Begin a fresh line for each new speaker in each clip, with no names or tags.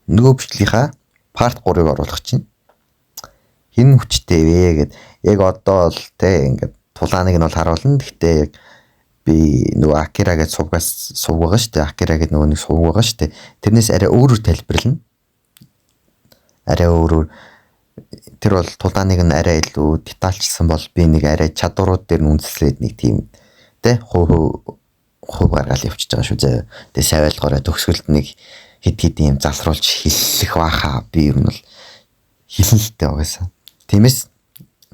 Нөгөө бичлэгийнхаа part 3-ыг оруулах чинь. Хин хүчтэй вэ гэд яг одоо л те ингээд тулааныг нь бол харуулна. Гэхдээ яг би нөгөө Акира гэж сувгаас сувг байгаа шүү дээ. Акира гэдэг нөгөө нэг сувг байгаа шүү дээ. Тэрнээс арай өөрөөр тайлбарлана. Арай өөрөөр тэр бол тулааныг нь арай илүү детальчилсан бол би нэг арай чадварууд дээр нь үндэслээд нэг тийм те хувь хувь гаргаал явчихж байгаа шүү зөө. Тэгээ сайн ойлгоорой, төгсгөлд нэг хэд хэд юм залруулж хэллэх баха. Би ер нь бол хэлэн л дээ угаасаа. Тиймээс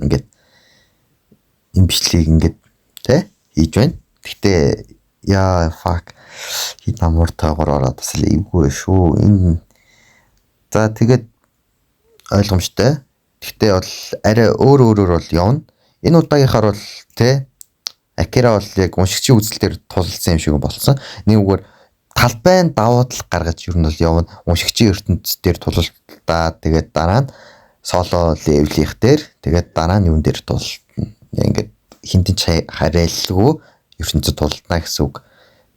ингээд энэ бичлэгийг ингээд те хийж байна. Гэхдээ яа fuck хит амуур тоогоор ороод бас л эвгүй шүү. Энэ за тэгээд ойлгомжтой. Гэхдээ бол арай өөр өөрөөр бол явна. Энэ удаагийнхаар бол те Акира бол яг уншигчийн үзэл дээр тулалдсан юм шиг болсон. Нэг үгээр талбайн давуу тал гаргаж ер нь бол явна. Уншигчийн ертөнц дээр тулалдаа, тэгээд дараа нь Solo Leveling дээр, тэгээд дараа нь юун дээр тулалдана. Ингээд хинтэн ч харайлгүй ертөнцид тулалдана гэсэн үг.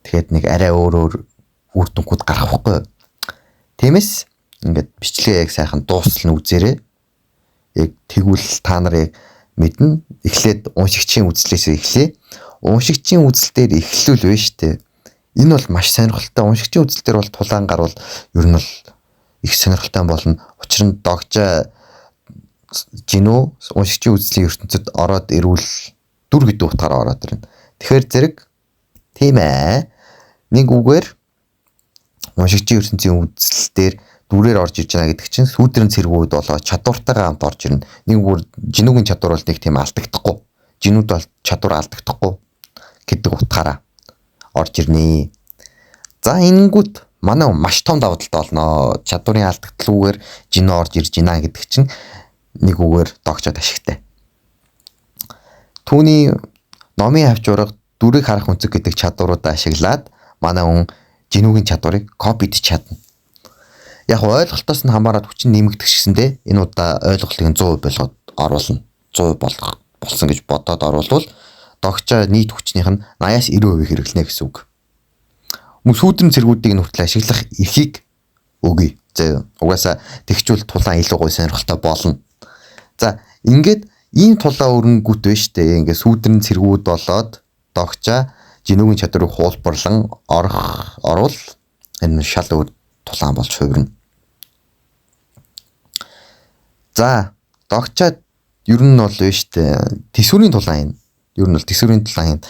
Тэгэхээр нэг арай өөр өөр үр дүнгууд гарах байхгүй. Тиймээс ингээд бичлэгээ яг сайхан дуустал нь үзээрэй. Яг тэгвэл та нар яг мэднэ. Эхлээд уншигчийн үзлээс эхлэе. Уншигчийн үзэл дээр эхлүүл вэ штэ. Энэ бол маш сонирхолтой. Уншигчийн үзэл дээр бол тулаан гарвал ер нь бол их сонирхолтой болно. Учир нь Догжа Жинүү уншигчийн үзлийн ертөнцид ороод ирвэл дүр гэдэг утгаараа ороод ирнэ. Тэгэхээр зэрэг тийм ээ. Нэг үгээр уншигчийн ертөнцийн үзэл дээр дүрээр орж ирж байгаа гэдэг чинь сүүдрэн цэргүүд болоо чадвартайгаа хамт орж ирнэ. Нэг үгээр Жинүүгийн чадвар бол нэг тийм алдагдахгүй. Жинүүд бол чадвар алдагдахгүй гэдэг утгаараа орж ирнэ. За энэнгүүт манай маш том давуу талтай болно. Чадварын алдагдлгүйгээр Жинүү орж ирж байна гэдэг чинь нэг үгээр Догчоод ашигтай. Түүний номын хавчурга, дүрийг харах өнцөг гэдэг чадваруудаа ашиглаад манай хүн Жинүүгийн чадварыг copy дож чадна. Яг ойлголтоос нь хамаарат хүчин нэмэгдэх гэсэндээ энэ удаа ойлголтыг 100% болгоод оруулна. 100% болох болсон гэж бодоод оруулвал Догчоо нийт хүчнийх нь 80-аас 90% хэрэглэнэ гэсэн үг. Мөн сүүдрэн цэргүүдийг нь хүртэл ашиглах эрхийг өгье. За угаасаа тэгчүүл тулаан илүү гой сонирхолтой болно. За ингээд ийм тулаан өрөнгүүт байна штэ. Ингээд сүүдрэн цэргүүд болоод Догчоо Жинүүгийн чадварыг хуулбарлан орох орвол энэ шал өөр тулаан болж хувирна. За Догчоо ер нь бол байна штэ. Төсвөрийн тулаан юм. Ер нь бол төсвөрийн тулаан юм.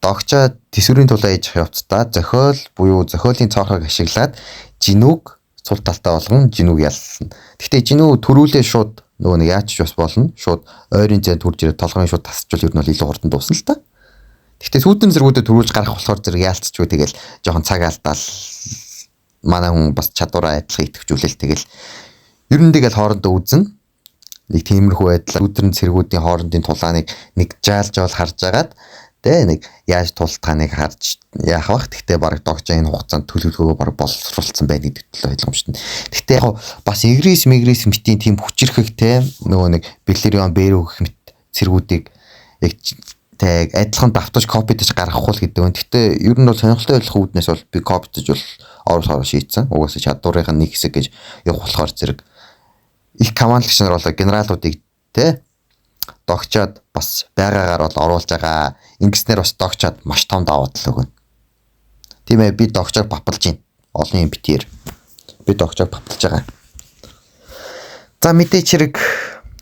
Догчоо төсвөрийн тулаан хийж явцдаа зохиол буюу зохиолын цоохойг ашиглаад Жинүүг сул талтай болгон Жинүүг яллана. Гэхдээ Жинүү төрүүлээ шууд нөгөө нэг яач бас болно. Шууд ойрын зайд төрж ирээд толгойн шууд тасчвал ер нь бол илүү хурдан дуусна л та. Гэхдээ сүүдэн зэргүүдэд төрүүлж гарах болохоор зэрэг яалтчгүй тэгэл жоохон цаг алдаал манай хүн бас чадвараа адилхан идэвхжүүлэл тэгэл ер нь тэгэл хоорондоо үзнэ. Нэг тиймэрхүү байдлаар сүүдрэн цэргүүдийн хоорондын тулааныг нэг жаалж бол харж агаад тэ нэг яаж тултгааныг харж яах вах. Гэхдээ баг Догчоо энэ хугацаанд төлөвлөгөөгөө баг боловсруулсан байна гэдэг төлөө ойлгомжтой. Гэхдээ яг бас Игрис Мигрис мэтийн тийм хүчирхэг те нөгөө нэг Белерион Бэрүү гэх мэт цэргүүдийг яг тэг адилхан давтаж copy дож гаргахгүй л гэдэг юм. Гэхдээ ер нь бол сонирхолтой ойлгох үүднээс бол би copy дож бол оруулахаар шийдсэн. Угаасаа чадварын нэг хэсэг гэж явах болохоор зэрэг их командлагч нар болоо генералуудыг те Догчоод бас байгаагаар бол оруулж байгаа. Ингэснээр бас Догчоод маш том давуу тал өгнө. Тийм ээ, би Догчоог бапалж байна. Олон юм битээр. Би Догчоог бапалж байгаа. За мэдээч хэрэг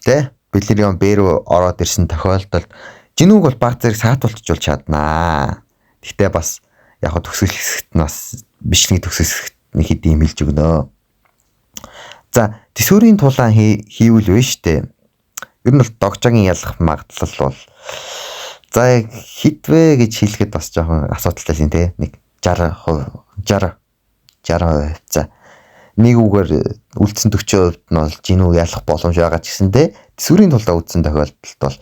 те Белерион Бэрүү ороод ирсэн тохиолдолд Жинүүг бол баг зэрэг саатуулчих бол чаднаа. Гэхдээ бас яг хөө төгсгөл хэсэгт нь бас бичлэгийн төгсгөл хэсэгт нэг хэд юм хэлж өгнө. За төсвөрийн тулаан хийвэл вэ штэ. Ер нь бол Догчоогийн ялах магадлал бол за яг хэд вэ гэж хэлэхэд бас жоохон асуудалтай юм те. Нэг 60%, 60 60%. За нэг үгээр үлдсэн 40% нь бол Жинүү ялах боломж байгаа ч гэсэндээ төсвөрийн тулаа үлдсэн тохиолдолд бол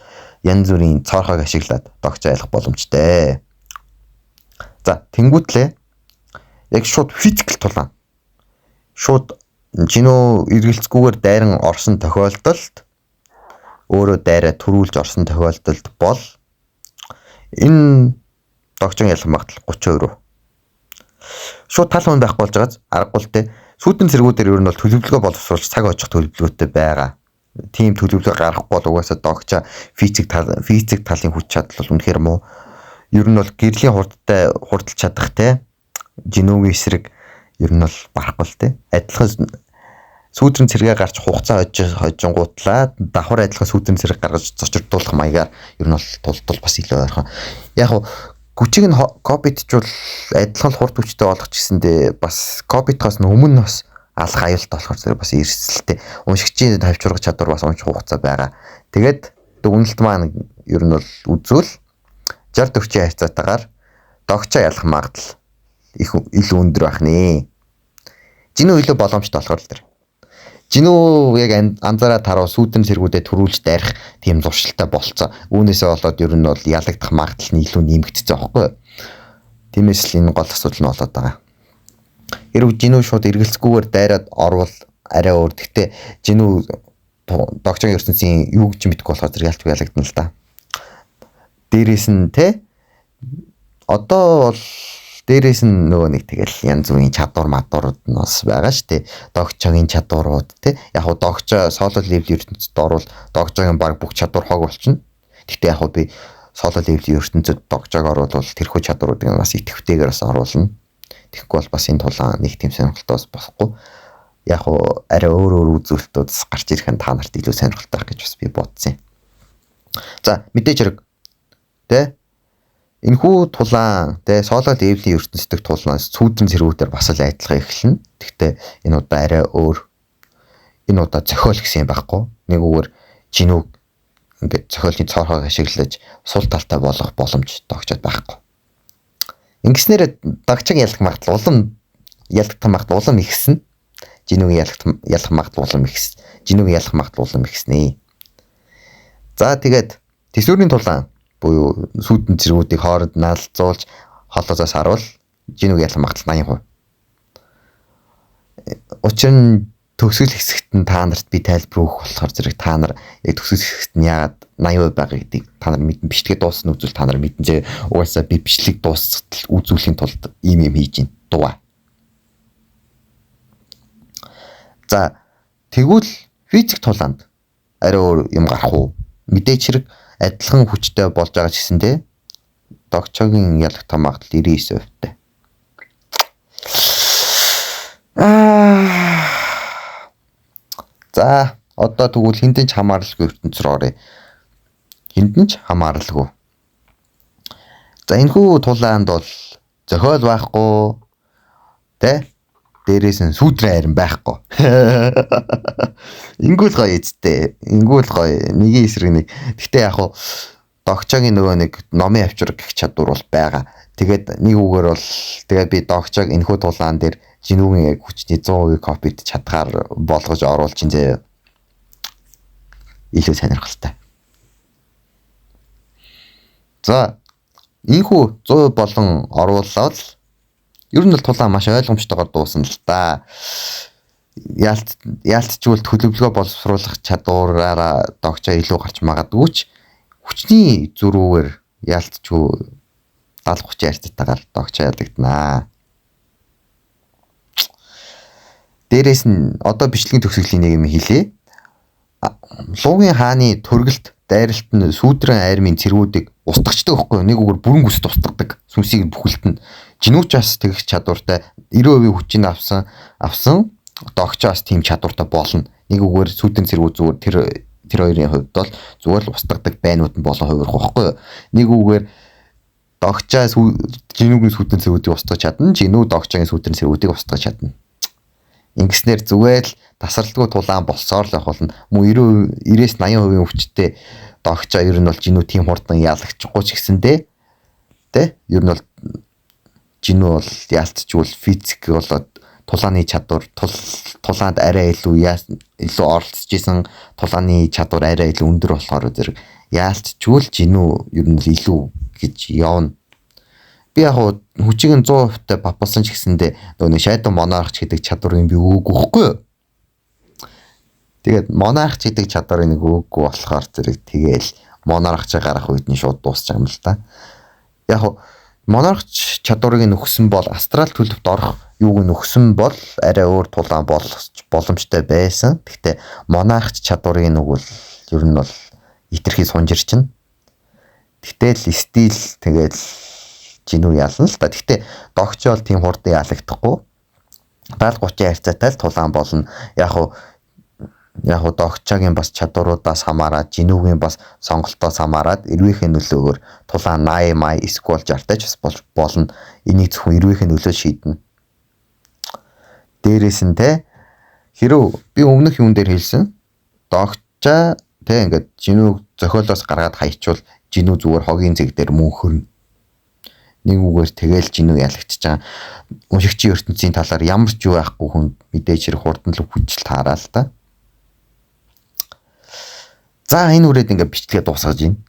янз бүрийн цоорхойг ашиглаад Догчоо ялах боломжтой. За тэнгуүтлээ яг шууд physical тулаан. Шууд Жинүү эргэлзэхгүйгээр дайран орсон тохиолдолд өөрөө дайраа төрүүлж орсон тохиолдолд бол энэ Догчон ялах магадлал 30% рүү. Шууд тал хүн байхгүй болж байгааз аргагүй л те. Сүүдэн цэргүүдээр ер нь бол төлөвлөгөө боловсруулж цаг очих төлөвлөгөөтэй байгаа. Тийм төлөвлөгөө гаргахгүй бол угаасаа догчоо физик талын хүч чадал бол үнэхээр муу. Ер нь бол гэрлийн хурдтай хурдалж чадах те. Жинүүгийн эсрэг ер нь бол барахгүй л те. Адилхан сүүдрэн цэргээ гарч хугацаа хожингуутлаа давхар адилхан сүүдрэн цэрэг гаргаж зочирдуулах маягаар ер нь бол тултал бас илүү ойрхон. Яг хуу хүчийг нь копитжвал адилхан хурд хүчтэй болгох гэсэндээ бас копитхоос өмнө бас алах аюултай болохоор зэрэг бас эрсдэлтэй. Уншигчийн тавьчургах чадвар бас унших хугацаа байгаа. Тэгээд дүгнэлт маань ер нь бол үзвэл 60 40-ийн харьцаатайгаар догчоо ялах магадлал их илүү өндөр байх нэ. Жинүү илүү боломжтой болохоор л тэр. Жинүү яг анзаараа таруу сүүдэн сэргүүдэд төрүүлж дайрах тийм зуршилтай болцсон. Үүнээсээ болоод ер нь бол ялагдах магадлал нь илүү нэмэгдсэн байхгүй юу? Тиймээс л энэ гол асуудал нь болоод байгаа. Хэрв жинүү шууд эргэлзэхгүйгээр дайраад орвол арай өөр. Гэхдээ жинүү догчогийн ертөнцийн юу гэж мэдгүй болохоор зэрэг ялч ялагдана л да. Дээрээс нь те одоо бол дээрээс нь нөгөө нэг тэгэл янз бүрийн чадвар мадварууд нь бас байгаа шүү дээ. Догчогийн чадварууд те. Яг хуу догчоо соло левел ертөнцид орвол догчогийн баг бүх чадвар хог болчихно. Гэхдээ яг хуу би соло левел ертөнцид догчоог оруулвал тэрхүү чадваруудыг бас идэвхтэйгээр бас оруулна. Тэгэхгүй бол бас энэ тулаан нэг тийм сонирхолтой бас болохгүй. Яг хуу арай өөр өөр үзүүлэлтүүд гарч ирэх нь та нарт илүү сонирхолтой байх гэж бас би бодсон юм. За мэдээж хэрэг тэ энэхүү тулаан тэ соло левелийн ертөнцийн тулаанаас сүүдрэн цэргүүдээр бас л адилхан эхэлнэ. Гэхдээ энэ удаа арай өөр. Энэ удаа зохиол гэсэн юм байхгүй. Нэг үгээр жинүүг ингээд зохиолын цоорхойг ашиглаж сул талтай болгох боломж догчод байхгүй. Ингэснээр догчог ялах магадлал улам ялагдах магадлал улам ихсэн. Жинүүгийн ялах магадлал улам ихсэн. Жинүүгийн ялах магадлал улам ихснэ. За тэгээд төсвөрийн тулаан буюу сүүдэн цэргүүдийг хооронд наалзуулж холоозоос харуул жинүүг ялах магадлал 80%. Учир нь төгсгөл хэсэгт нь та нарт би тайлбар өгөх болохоор зэрэг та нар яг төгсгөл хэсэгт нь яагаад 80% байгаа гэдгийг та нар мэднэ. Бичлэгээ дуусна үзвэл та нар мэднэ. Зэ угаасаа би бичлэг дуусгал үзүүлэхийн тулд ийм юм хийж гин дууа. За тэгвэл физик тулаанд арай өөр юм гарах уу? Мэдээч хэрэг адилхан хүчтэй болж байгаа ч гэсэндээ догчогийн ялагдах магадлал 99%-тай. За одоо тэгвэл хиндэн ч хамааралгүй ертөнц рүү оръё. Хиндэн ч хамааралгүй. За энэхүү тулаанд бол зохиол байхгүй тэ дээрээс нь сүүдрэн айран байхгүй. Ингүүл гоё эцтэй. Ингүүл гоё. Нэгийн эсрэг нэг. Гэхдээ яг хуу догчогийн нөгөө нэг номын авчраг гэх чадвар бол байгаа. Тэгээд нэг үгээр бол тэгээд би догчоог энэхүү тулаан дээр жинүүгийн яг хүчний 100% копид чадхаар болгож оруулж ин заяа. Илүү сонирхолтой. За энэхүү 100% болон оруулаад ер нь бол тулаан маш ойлгомжтойгоор дуусна л да. Яалтчгүй төлөвлөгөө боловсруулах чадвараараа догчоо илүү гарч магадгүй ч хүчний зөрүүгээр яалтчгүй 70 30 харьцаатайгаар догчоо ялагдана. Дээрээс нь одоо бичлэгийн төгсгөлийн нэг юм хэлье. Луугийн хааны төргэлт дайралт нь сүүдрэн армийн цэргүүдийг устгачдаг байхгүй юу? Нэг үгээр бүрэн гүсэд устгадаг. Сүнсийг бүхэлд нь. Жинүүч бас тэгэх чадвартай 90% хүчийг авсан догчоо бас тийм чадвартай болно. Нэг үгээр сүүдрэн цэргүүд зүгээр тэр хоёрын хувьд бол зүгээр л устгадаг байнууд нь болон хувирах байхгүй юу? Нэг үгээр догчоо жинүүгийн сүүдрэн цэргүүдийг устгах чадна. Жинүү догчоогийн сүүдрэн цэргүүдийг устгах чадна. Ингэснээр зүгээр л тасралтгүй тулаан болсоор л байх болно. Мөн 90-ээс 80% хүчтэй догчоо ер нь бол жинүү тийм хурдан ялагчихгүй ч гэсэндээ тэ ер нь бол жинүү бол яалтчгүй физик болоод тулааны чадвар тулаанд арай илүү илүү оролцож исэн тулааны чадвар арай илүү өндөр болохоор зэрэг яалтчгүй л жинүү ер нь илүү гэж явна. Би яг хүчийг нь 100% та бапалсан ч гэсэндээ нөгөө нэг Shadow Monarch гэдэг чадварыг би өгөөгүй байхгүй юу? Тэгээд Monarch гэдэг чадварыг нэг өгөөгүй болохоор зэрэг тэгээл Monarch гарах үед нь шууд дуусчих юм л та. Яг Monarch чадварыг нь өгсөн бол астрал төлөвт орох юуг нь өгсөн бол арай өөр тулаан болох боломжтой байсан. Гэхдээ монархч чадварыг нүгвэл ер нь бол хитрхи сунжирчна. Тэгтэл стил тэгэл жинүү ялна л та. Гэхдээ догч бол тийм хурдан ялагдахгүй. 70 30 харьцаатай л тулаан болно. Яг уу догчогийн бас чадваруудаас хамаарат, жинүүгийн бас сонголтоос хамаарат эрвийнхээ нөлөөгөөр тулаан 80 май эсвэл 60 ч бас болж болно. Энийг зөвхөн эрвийнхээ нөлөө шийднэ. Дээрээс нь те хэрв би өмнөх юун дээр хэлсэн. Догчаа те ингээд жинүү зохиолоос гаргаад хайчвал жинүү зүгээр хогийн зэг дээр мөнхөрнө. Нэг үгээр тэгэл жинүү ялагдчихж байгаа. Уншигчийн ертөнцийн талаар ямар ч юу байхгүй хүн мэдээж хэрэг хурдан л хүчил таараа л та. За энэ үрээд ингээд бичлэгээ дуусгаж байна.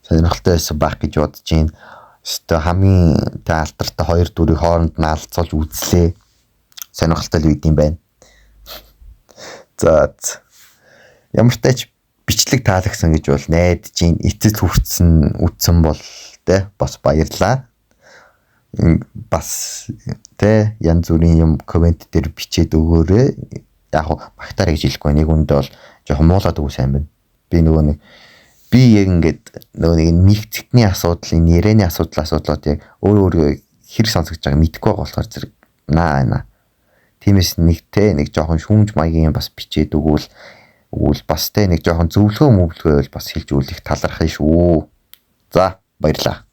Сонирхолтой байсан байх гэж бодож байна. Өстө хамгийн тэ алдартай хоёр дүрийг хооронд нь алцуулж үзлээ. Сонирхолтой л үйд юм байна. За ямар ч тач бичлэг таалагдсан гэж бол найдаж байна. Эцэс хүртсэн үтсэн бол тэ бас баярлаа. Бас тэ янз бүрийн юм комент дээр бичээд өгөөрэй. Яг хуу багтаарай гэж хэлэхгүй. Нэг үндэ бол жоохон муулаад өгөө сайн байна. Би нөгөө нэг би яг ингээд нөгөө нэг нэгцэгтний асуудал, энэ ярианы асуудлууд яг өөр өөрөө хэр сонсогдож байгааг мэдэхгүй байгаа болохоор зэрэг наа. Тиймээс нэг те нэг жоохон шүүмж маягийн бас бичээд өгвөл бас те нэг жоохон зөвлөгөө мөвлөгөө бол бас хэлж өгөх талархах шүү. За баярлалаа.